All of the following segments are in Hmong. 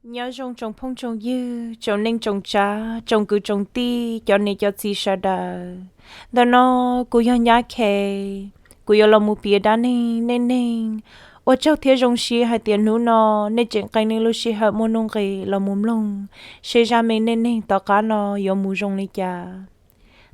Nyob zoo tsoom phooj tsoom ywg, tsoom neej tsoom tsav, tsoom kwv tsoom tij, cov niam cov txiv sawv daws. Ntawm no kuv yog Nyab Khe, kuv yuav los mus piav dab neeg nej neeg. Ua tsaug thiab zoo siab hais tias hnub no nej tseem qee nej lub sij hawm muaj nuj nqis los mus mloog seb zaj me neej neeg tom qab no yuav mus zoo li cas.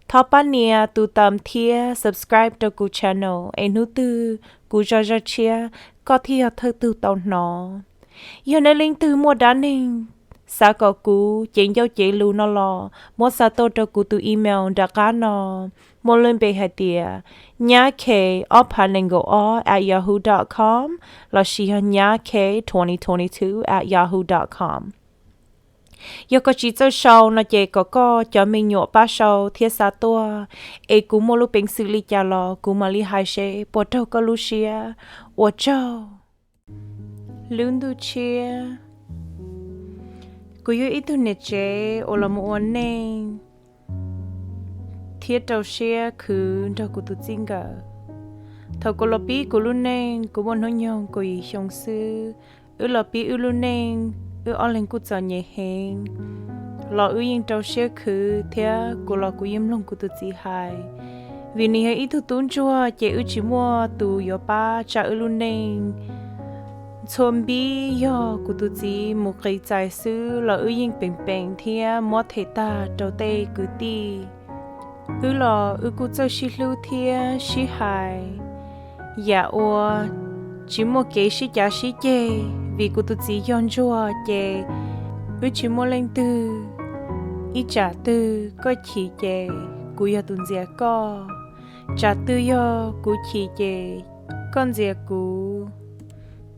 Thov pab nias tus tam thiab subscribe rau kuv channel es hnub twg kuv zaj zaj tshiab koj thiaj yog thawj tug tau hnov. Yog nej leej twg muaj dab neeg xav kom kuv cev ncauj cev lus no los muab xa tuaj rau kuv tus email nram qab no, muaj lub npe hais tias nyab khe ob phav nees nkaum ob at yahoo dot com lossis yog nyab khe twenty twenty two at yahoo dot com. Yog koj tsis txawj sau no ces kom koj cov me nyuam pab sau thiab xa tuaj, es kuv muaj lub peev xwm li cas los kuv mam li hais seb puas raug koj lub siab. Ua tsaug. Lub ntuj tshiab. Kuv yog ib tug niam tsev uas los mus ua neej thiab rau siab khwv nrog kuv tus txij nkawm. Thaum kuv los pib kuv lub neej kuv muaj hnub nyoog kaum yim xyoo xwb. Wb los pib wb lub neej, wb ob leeg kuj txom nyem heev, los wb yeej rau siab khwv thiab kuv los kuv yeej mloog kuv tus txiv hais. Vim nws yog ib tug tub ntsuag ces wb tsis muaj tus yuav pab tsa wb lub neej. Txhua npib yog kuv tus txiv mus qiv txais xwb los wb yeej peem peem thiab muab them tag rau tej kwv tij. Wb los wb kuj txawj sib hlub thiab sib hais. Yam uas tsis muaj kev sib cav sib ceg, vim kuv tus txiv yog ntsuag ces wb tsis muaj leej twg. Ib tsam twg koj chim ces kuv yog tus ntxias koj, tsam twg yog kuv chim ces koj ntxias kuv.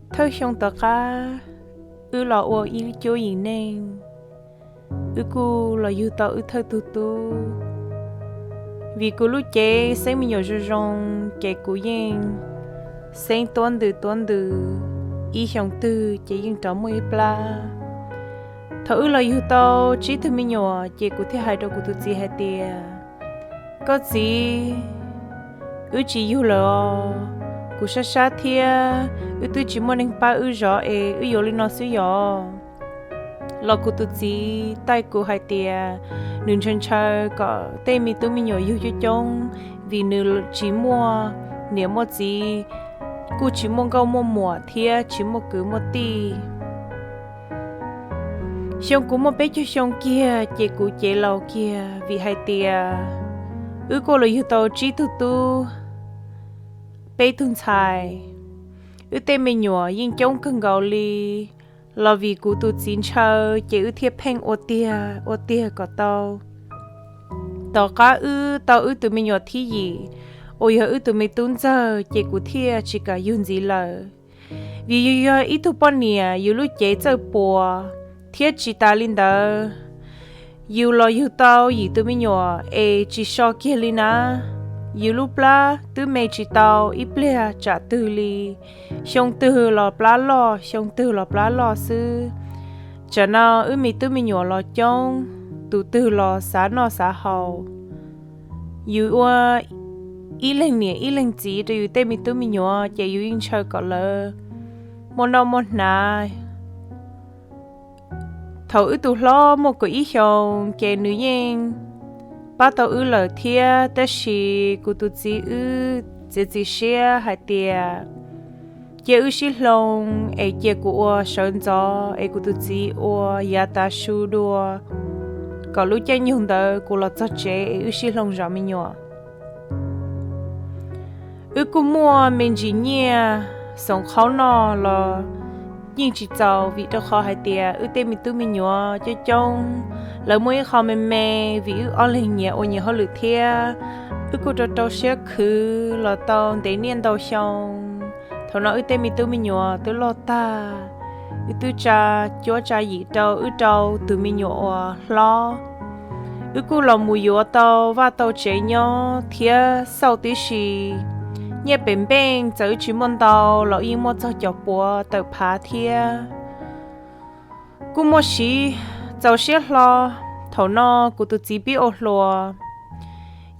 Thawj xyoo tom qab wb los ua ib cuab yim neej, wb kuj los yug tau wb thawj tug tub. Vim kuv lub cev xeeb me nyuam zoo zoo, ces kuv yeej xeeb tuab ntws tuab ntws, ib xyoo twg ces yeej rov muaj ib plab. Thaum wb los yug tau tsib tug me nyuam ces kuv thiaj hais rau kuv tus txiv hais tias, koj txiv, wb tsis yug lawm os, kuv sab sab thiab wb twb tsis muaj neeg pab wb zov es wb yuav li no xwb yos. Los kuv tus txiv taij kuv hais tias nws ntshaw ntshaw kom tej me tub me nyuam yug coob coob, vim nws tsis muaj niam muaj txiv, kuj tsis muaj nkauj muaj muam thiab tsis muaj kwv muaj tij. Xyoo kuv muaj peb caug xyoo kiag ces kuv cev laus kiag, vim hais tias wb kuj los yug tau tsib tug tub, peb tug ntxhais. Wb tej me nyuam yeej coob kawg nkaus li, los vim kuv tus txiv ntshaw ces wb thiaj pheej ua tiag ua tiag kom tau. Tom qab wb tau wb tus me nyuam thib yim, uas yog wb tus me tub ntxawg, ces kuv thiaj tsis kam yug ntxiv lawm. Vim yus yog ib tug poj niam, yus lub cev txawj puas, thiab tsis tas li ntawd, yus los yug tau yim tus me nyuam es tsis so kiag li na. Yus lub plab twb me tsis tau ib pliag tsam twg li, xyoo twg los plab loj, xyoo twg los plab loj xwb. Tsam no wb me tub me nyuam los coob, tus twg los xav noj xav haus. Yus ua ib leeg niam ib leeg txiv rau yus tej me tub me nyuam ces yus yeej ntshaw kom lawv muaj noj muaj hnav. Thaum wb tus hlob muaj kaum ib xyoos ces nws yeej pab tau wb lawm thiab, tab sis kuv tus txiv wb txiav txim siab hais tias cia wb sib hloov es cia kuv ua sawv ntxov es kuv tus txiv ua yav tav su dua, kom lub caij nyoog ntawd kuv los txog tsev es wb sib hloov zov me nyuam. Wb kuj muaj me ntsis nyiaj xoom qhaub noj los yeej tsis txaus, vim rau qhov hais tias wb tej me tub me nyuam coob coob, lawv muaj ib qho me me, vim wb ob leeg nyias ua nyias hauj lwm thiab. Wb kuj rau rau siab khwv los tau ntev niaj ntau xyoo. Thaum no wb tej me tub me nyuam twb loj tag, wb twb tsa cuab tsa yim rau wb rau tus me nyuam uas hlob. Wb kuj los mus yuav tau vaj tau tsev nyob thiab xauj tib si. Nyiaj pem npeej txawm wb tsis muaj ntau los yeej muaj txog cov puav tawm phav thiab. Kuj muaj siv txaus siab hlo. Thaum no kuv tus txiv pib ua hluas.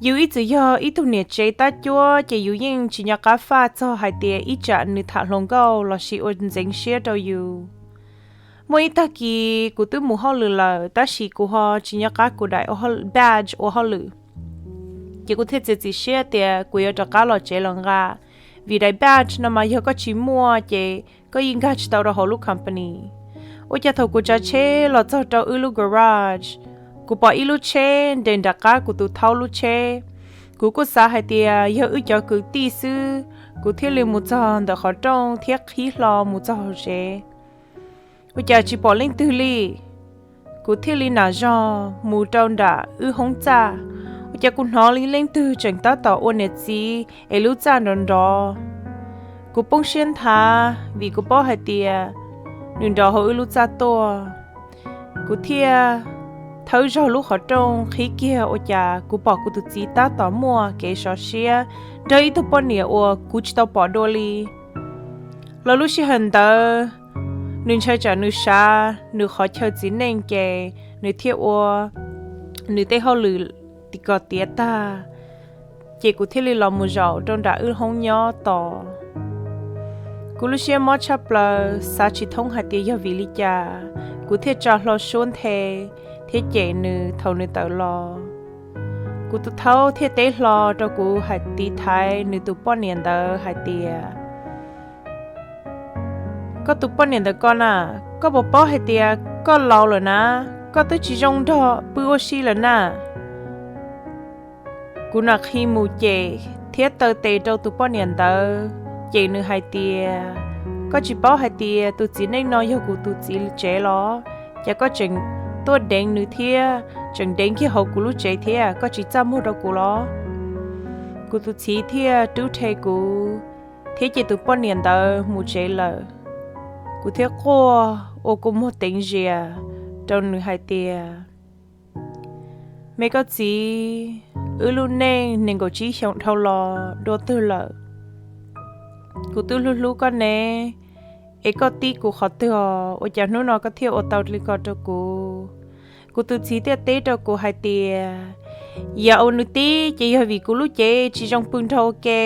Yus ib txwm yog ib tug niam tsev tab cuab ces yus yeej tsis nco qab faj txog hais tias ib tsam nws tham hluas nkauj lossis ua ntxeev siab rau yus. Muaj ib tag kis kuv twb mus hauj lwm lawm tab sis kuv ho tsis nco qab kuv daim badge ua hauj lwm. Ces kuv thiaj txiav txim siab tias kuv yuav rov qab los tsev los nqa, vim daim badge no mas yog koj tsis muaj ces koj yeej nkag tsis tau rau hauv lub company. Ua cas thaum kuv tsav tsheb los txog rau wb lub garage, kuv pom ib lub tsheb nres nram qab kuv tus thaub lub tsheb. Kuv kuj xav hais tias yog wb cov kwv tij xwb, kuv thiaj li mus txog ntawm qhov rooj thiab qhib hlo mus txog hauv tsev. Ua cas tsis pom leej twg li. Kuv thiaj li nam zog mus rau nram wb hoob txaj. Ua cas kuv hnov li leej twg tseem tab tom ua niam txiv es lub txaj nrov nrov. Kuv poob siab nthav vim kuv paub hais tias nws nrov hauv wb lub txaj tuaj. Kuv thiaj thawb zog lub qhov rooj qhib kiag, ua cas kuv pom kuv tus txiv tab tom muaj kev sov siab nrog ib tug poj niam uas kuv tsis tau pom dua li. Los lub sij hawm ntawd, nws ntshai tsam nws sav nws qhov chaw txiv neej ces nws thiaj ua nws tej hauj lwm tim kom tiav tag, ces kuv thiaj li los mus zaum rau nram wb hoob nyob tos. Kuv lub siab mob tshaj plaws, xav tsis thoob hais tias yog vim li cas kuv thiaj tsa hlo suab nthe thiab cem nws thaum nws tawm los. Kuv tus thaub thiaj teb hlo rau kuv hais tiv thaiv nws tus poj niam ntawd hais tias, koj tus poj niam ntawd ko na, koj puas paub hais tias koj laus lawm na, koj twb tsis zoo nrog pw ua si lawm na. Kuv nam qhi mus cem thiab taw tes rau tus poj niam ntawd, cem nws hais tias, koj tsis paub hais tias tus txiv neej no yog kuv tus txiv tsev los? Cas koj tseem tuaj deev nws thiab tseem deev kiag hauv kuv lub tsev thiab, koj tsis txaj muag rau kuv los? Kuv tus txiv thiaj rub rhe kuv thiab cem tus poj niam ntawd mus tsev lawm. Kuv thiaj quaj ua kua muag teev zias rau nws hais tias, me koj txiv, wb lub neej nees nkaum tsib xyoos dhau los dua twg lawm? Kuv twb hlub hlub koj ne, es koj tib kuv qhov twg os, ua cas hnub no koj thiaj ua tau li ko rau kuv? Kuv tus txiv thiaj teb rau kuv hais tias, yam uas nws tib ces yog vim kuv lub cev tsis zoo pw nrho ua ke.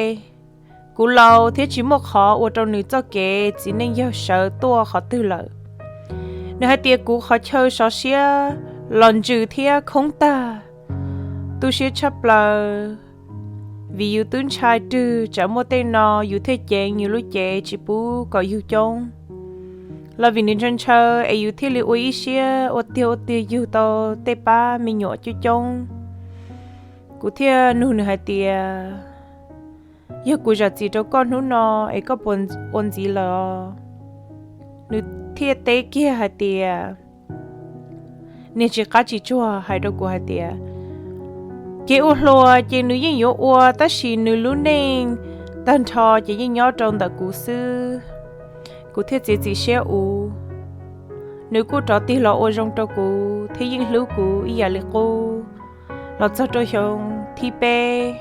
Kuv laus thiab tsis muaj qhov ua rau nws txoj kev txiv neej yawg sawv tuaj qhov twg lawm. Nws hais tias kuv qhov chaw sov siab los ntsws thiab khoob tag. Tu siab tshaj plaws, vim yus twb ntshai rwg tsam muaj tej no yus thiaj ceev yus lub cev tsis pub kom yug coob, los vim nws ntshaw ntshaw es yus thiaj li ua ib siab ua tiag ua tiag yug tau tej pab me nyuam coob coob. Kuv thiaj nug nws hais tias, yog kuv zam txim rau koj hnub no es koj puas ua ntxiv lawm os? Nws thiaj teb kiag hais tias, niag tsis qab tsis tsuag hais rau kuv hais tias, kev ua hluas ces nws yeej yuav ua tab sis nws lub neej tag nrho ces yeej nyob rau ntawm kuv xwb. Kuv thiaj txiav txim siab ua, nws kuj rov tig los ua zoo rau kuv thiab yeej hlub kuv ib yam li qub. Los txog rau xyoo thib peb,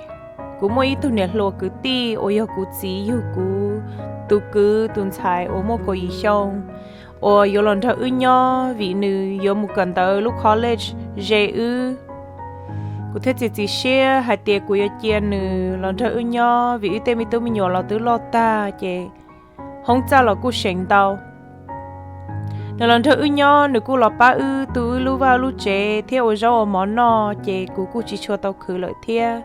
kuv muaj ib tug niam hluas kwv tij uas yog kuv txiv yug kuv tus kwv tus ntxhais uas muaj kaum yim xyoo uas yuav los nrog wb nyob vim nws yuav mus kawm ntawv lub college ze wb. Kuv thiaj txiav txim siab hais tias kuv yuav cia nws los nrog wb nyob vim wb tej me tub me nyuam los twb loj tag ces hoob txaj los kuj seem ntau. Nws los nrog wb nyob, nws kuj los pab wb tu wb lub vaj lub tsev thiab ua zaub ua mov noj, ces kuv kuj tsis tshua tau khwv lawm thiab.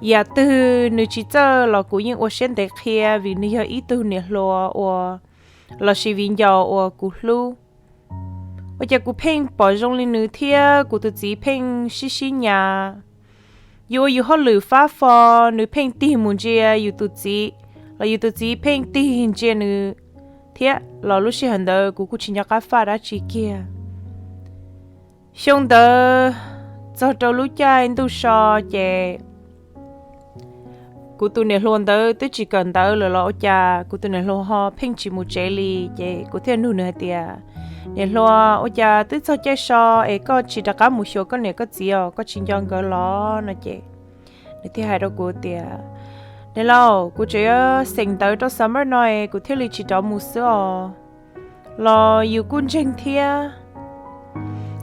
Yam twg nws tsis txawj los kuv yeej ua siab ntev qhia vim nws yog ib tug niam hluas uas, los sis viv ncaus uas kuv hlub. Ua cas kuv pheej pom zoo li nws thiab kuv tus txiv pheej sib sib nyas. Yus ua yus hauj lwm fab fo, nws pheej tig mus ntsia yus tus txiv, los yus tus txiv pheej tig ntsia nws thiab. Los lub sij hawm ntawd kuv kuj tsis nco qab faj dab tsi kiag. Xyoo ntawd txog rau lub caij ntuj so ces kuv tus niam hluas ntawd twb tsis kawm ntawv lawm los ua cas kuv tus niam hluas ho pheej tsis mus tsev li. Ces kuv thiaj nug nws hais tias, niam hluas, ua cas twb txog caij so es koj tsis rov qab mus xyuas koj niam koj txiv os, koj tsis nco nkawd los no? Ces nws thiaj hais rau kuv tias, niam laus, kuv tseem yuav xeem ntawv rau summer no es kuv thiaj li tsis rov mus xwb os. Los yus kuj ntseeg thiab.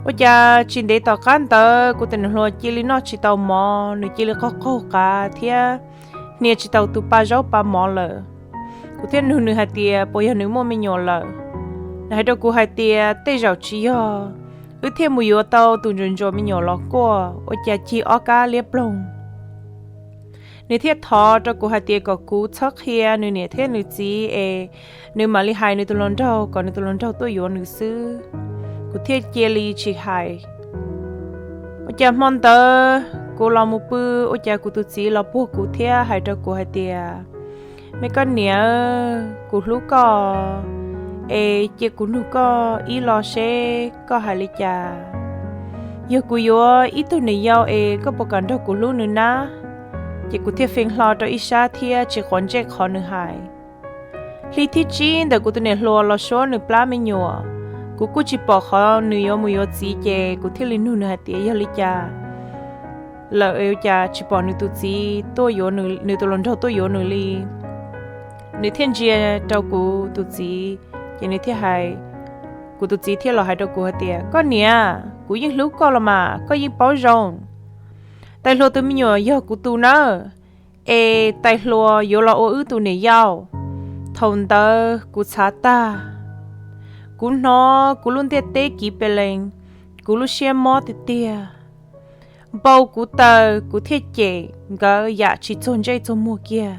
Ua cas tsis ntev tom qab ntawd kuv tus niam hluas cia li noj tsis tau mov, nws cia li qaug qaug qav thiab hnia tsis tau tus pa zaub pa mov lawm. Kuv thiaj nug nws hais tias puas yog nws muaj me nyuam lawm. Nws hais rau kuv hais tias tej zaum tsis yog wb thiaj mus yuav tau tus ntsuas ntsuas me nyuam los kuaj, ua cas cig ob kab liab ploog. Nws thiaj thov rau kuv hais tias kom kuv txhob qhia nws niam thiab nws txiv es nws mam li hais nws tus hluas nraug kom nws tus hluas nraug tuaj yuav nws xwb. Kuv thiaj cia li tsis hais. Ua cas hmo ntawd kuv los mus pw, ua cas kuv tus txiv los puag kuv thiab hais rau kuv hais tias, me koj niam, kuv hlub koj es cia kuv nug koj ib lo seb koj hais li cas. Yog kuv yuav ib tug niam yau es koj puas kam nrog kuv hlub nws na? Ces kuv thiaj feej hlo rau ib sab thiab tsis quav ntsej qhov nws hais. Hli thib tsib ntawm kuv tus niam hluas los suab nws plab me nyuam, kuv kuj tsis pom qhov nws yuav mus yuav txiv ces kuv thiaj li nug nws hais tias yog li cas lawm cas tsis pom nws tus txiv tuaj yuav nws, nws tus hluas nraug tuaj yuav nws li. Nws thiaj ntsia rau kuv tus txiv, ces nws thiaj hais, kuv tus txiv thiaj los hais rau kuv hais tias, koj niam, kuv yeej hlub koj los mas, koj yeej paub zoo. Tais hluas tus me nyuam yog kuv tus nawb, es tais hluas yuav los ua wb tus niam yau. Thaum ntawd kuv txhav tag, kuv hnov kuv lub ntiaj teb kiv pe lees, kuv lub siab mob tiag tiag. Npau kuv taws, kuv thiaj cem nkawd yam tsis txuag ntsej txuag muag kiag.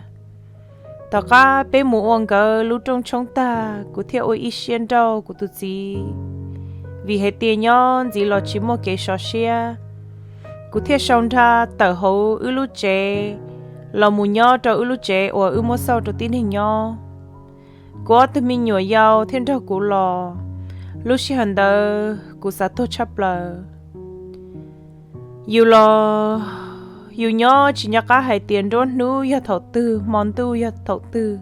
Tom qab peb mus ua nkawd lub rooj tshoob tag, kuv thiaj ua ib siab nrauj kuv tus txiv, vim hais tias nyob ntxiv los tsis muaj kev sov siab. Kuv thiaj sau nra tawm hauv wb lub tsev los mus nyob rau wb lub tsev uas wb muab xauj rau tib neeg nyob. Kuv ob tug me nyuam yau thiaj nrog kuv los. Lub sij hawm ntawd kuv xav tuag tshaj plaws. Yus los yus nyob tsis nco qab hais tias nruab hnub yog thaum twg, hmo ntuj yog thaum twg.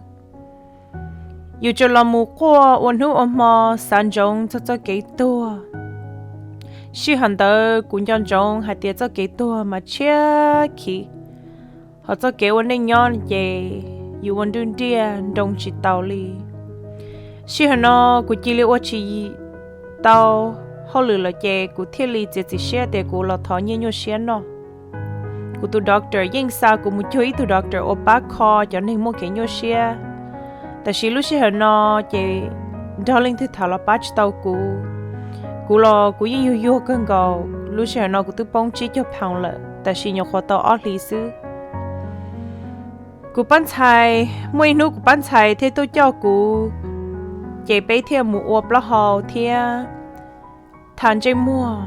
Yus tsuas los mus quaj ua hnub ua hmo xav ntsoov txog txoj kev tuag. Sij hawm ntawd kuv nco ntsoov hais tias txoj kev tuag mas tshiab khiv, hos txoj kev ua neej nyob ces yus ua nruj nriaj nroo tsis taus li. Sij hawm no kuv cia li ua tsis tau hauj lwm lawm ces kuv thiaj li txiav txim siab tias kuv los thov nyiaj nyuaj siab noj. Kuv tus doctor yeej xa kuv mus cuag ib tug doctor uas pab kho cov neeg muaj kev nyuaj siab. Tab sis lub sij hawm no ces nrog leej twg tham los pab tsis tau kuv. Kuv los kuv yeej yuag yuag kawg nkaus, lub sij hawm no kuv twb poob tsib caug pound lawm, tab sis nyuam qhuav tau ob hlis xwb. Kuv pab ntxhais, muaj ib hnub kuv pab ntxhais thiaj tuaj coj kuv, ces peb thiaj mus ua plaub hau thiab tham ntsej muag.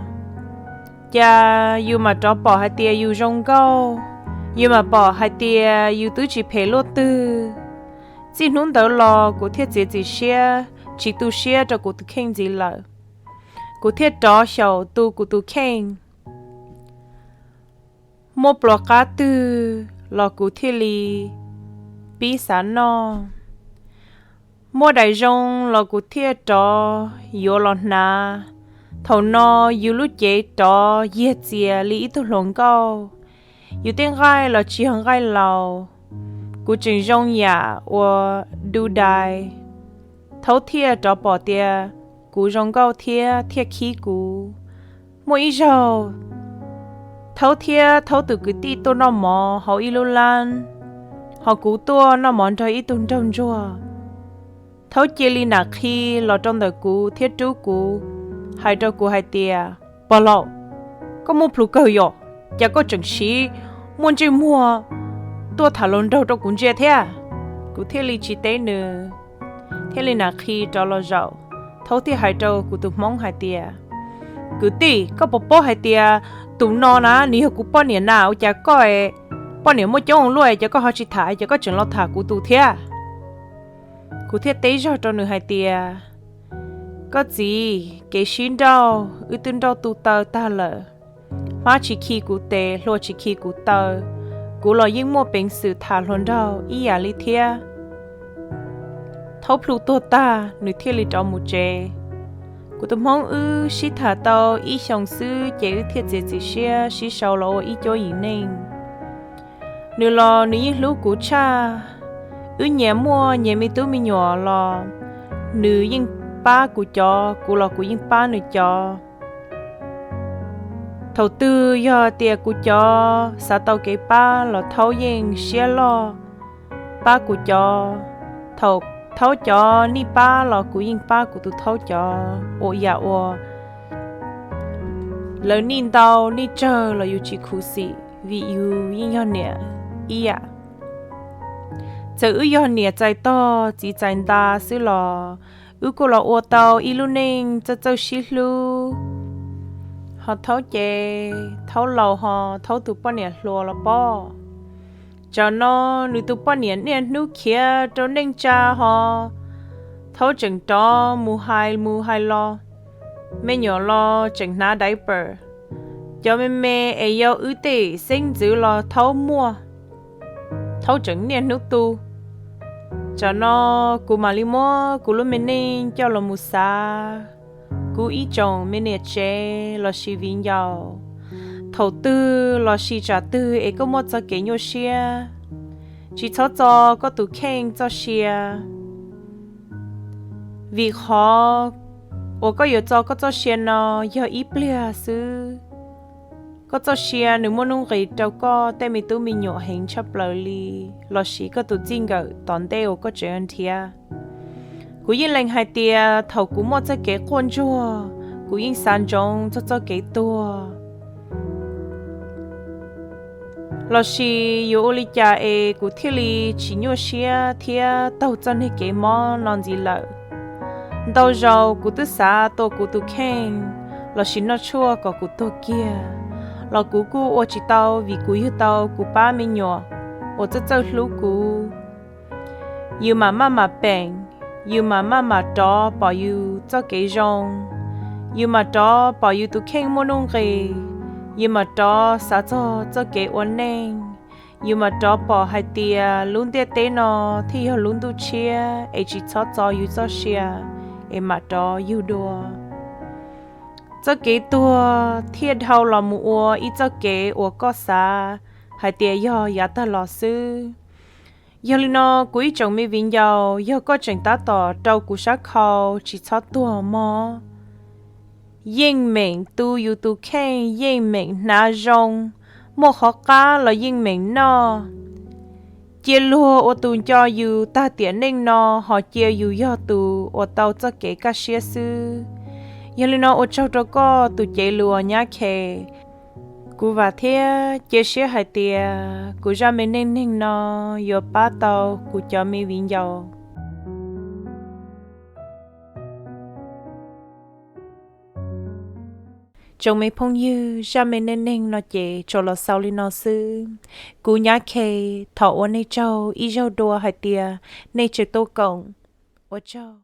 Cas yus mam rov pom hais tias yus zoo nkauj, yus mam pom hais tias yus twb tsis phem luaj twg. Txij hnub ntawd los kuv thiaj txiav txim siab tsis tu siab rau kuv tus kheej ntxiv lawm. Kuv thiaj rov xyaum tu kuv tus kheej. Muaj pluas qab twg los kuv thiaj li pib xav noj. Muaj daim zoo los kuv thiaj rov yuav los hnav. Thaum no yus lub cev rov yiag txias li ib tug hluas nkauj. Yus tej nqaij los tsis yog nqaij laus. Kuv tseem zoo yam uas du dais. Thaub thiaj rov pom tias kuv zoo nkauj thiab thiaj khib kuv. Muaj ib zaug, Thaub thiab Thaub tus kwv tij tuaj noj mov hauv ib lub lab, hos kuv tuaj noj mov nrog ib tug nraug ntsuag. Thaub cia li nam qhi los rau ntawm kuv thiab rub kuv, hais rau kuv hais tias, Pog laus, koj muaj plhus kawg yom, cas koj tseem siv muaj ntsej muag tuaj tham hluas nraug rau kuv ntsia thiab? Kuv thiaj li tsis teb nws, thiaj li nam qhi rov los zaum. Thaub thiaj hais rau kuv tus Hmoob hais tias, Kwv tij, koj puas paub hais tias tus no na nws yog kuv poj niam na, ua cas koj poj niam muaj coob luaj es koj ho tsis tham, ces koj tseem los tham kuv tus thiab? Kuv thiaj teb zog rau nws hais tias, Koj txiv, kev sib nrauj wb twb nrauj tu taw tag lawm. Hmab tsis khi kuv tes, hlua tsis khi kuv taw, kuv los yeej muaj peev xwm tham hluas nraug ib yam li thiab. Thaub plhu tuag tag nws thiaj li rov mus tsev. Kuv tus Hmoob wb sib tham tau ib xyoos xwb ces wb thiaj txiav txim siab sib sau los ua ib cuab yim neej. Nws los nws yeej hlub kuv tshaj. Wb nyias muaj nyias me tub me nyuam los nws yeej pab kuv cov, kuv los kuv yeej pab nws cov. Thaum twg yog tias kuv cov xav tau kev pab los Thaub yeej siab loj pab kuv cov. Thaum Thaub cov nij pab los kuv yeej pab kuv tus thaub cov ua yam uas lawv nij ntau nij tsawg los yus tsis khuv xim vim yus yeej yog niam ib yam. Txawm wb yog niam txais tog txiv txais nta xwb los wb kuj los ua tau ib lub neej txawj txawj sib hlub. Ho thaub ces thaub laus ho thaub tus poj niam hluas los pob. Tsam no nws tus poj niam niaj hnub khiav rau neej tsa ho thaub tseem rov mus hais mus hais los, me nyuam los tseem hnav diaper. Cov me me es yog wb tej xeeb ntxwv los thaub muaj, thaub tseem niaj hnub tu. Tsam no kuv mam li muab kuv lub me neej coj los mus xav kuv ib tsoom me niam tsev los sis viv ncaus. Thaum twg los sis tsam twg es koj muaj txoj kev nyuaj siab, tsis txhob txo koj tus kheej txoj sia, vim qhov uas koj yuav txo koj txoj sia no yog ib pliag xwb. Koj txoj sia nws muaj nuj nqis rau koj tej me tub me nyuam heev tshaj plaws li, los sis koj tus txij nkawm tom ntej uas koj tseem nrhiav. Kuv yeej lees hais tias thaum kuv muaj txoj kev quaj ntsuag, kuv yeej xav ntsoov txog txoj kev tuag. Los sis yuav ua li cas es kuv thiaj li tsis nyuaj siab thiab taug txoj niag kev mob no ntxiv lawm? Ntau zaus kuv twb xav tua kuv tus kheej los sis noj tshuaj kom kuv tuag kiag, los kuv kuj ua tsis tau vim kuv yug tau kuv pab me nyuam uas txawj txawj hlub kuv. Yus mam maj mam peem, yus mam maj mam rov pom yus txoj kev zoo, yus mam rov pom yus tus kheej muaj nuj nqis, yus mam rov xav txog txoj kev ua neej, yus mam rov pom hais tias lub ntiaj teb no thiaj yog lub ntuj tshiab es tsis txhob txo yus txoj sia es mam rov yug dua. Txoj kev tuag thiaj dhau los mus ua ib txoj kev uas koj xav hais tias yog yav tag los xwb. Yog li no kuv ib tsoom me viv ncaus, yog koj tseem tab tom rau kuv sab khau tsis txhob tuag mog. Yeej meem tu yus tus kheej, yeej meem hnav zoo, muaj qhov qab los yeej meem noj. Cia luag ua tus nco yus tag tiam neej no ho cia yus yog tus uas tau txoj kev kaj siab xwb. Yog li no ua tsaug rau koj tus cev lus nyab Khe. Kuv vam thiab cia siab hais tias kuv zaj me neej neeg no yuav pab tau kuv cov me viv ncaus. Tsoom me phooj ywg, zaj me neej neeg no ces tsuas los xaus li no xwb. Kuv nyab Khe thov ua nej tsaug ib zaug dua hais tias nej tseem tuaj koom. Ua tsaug.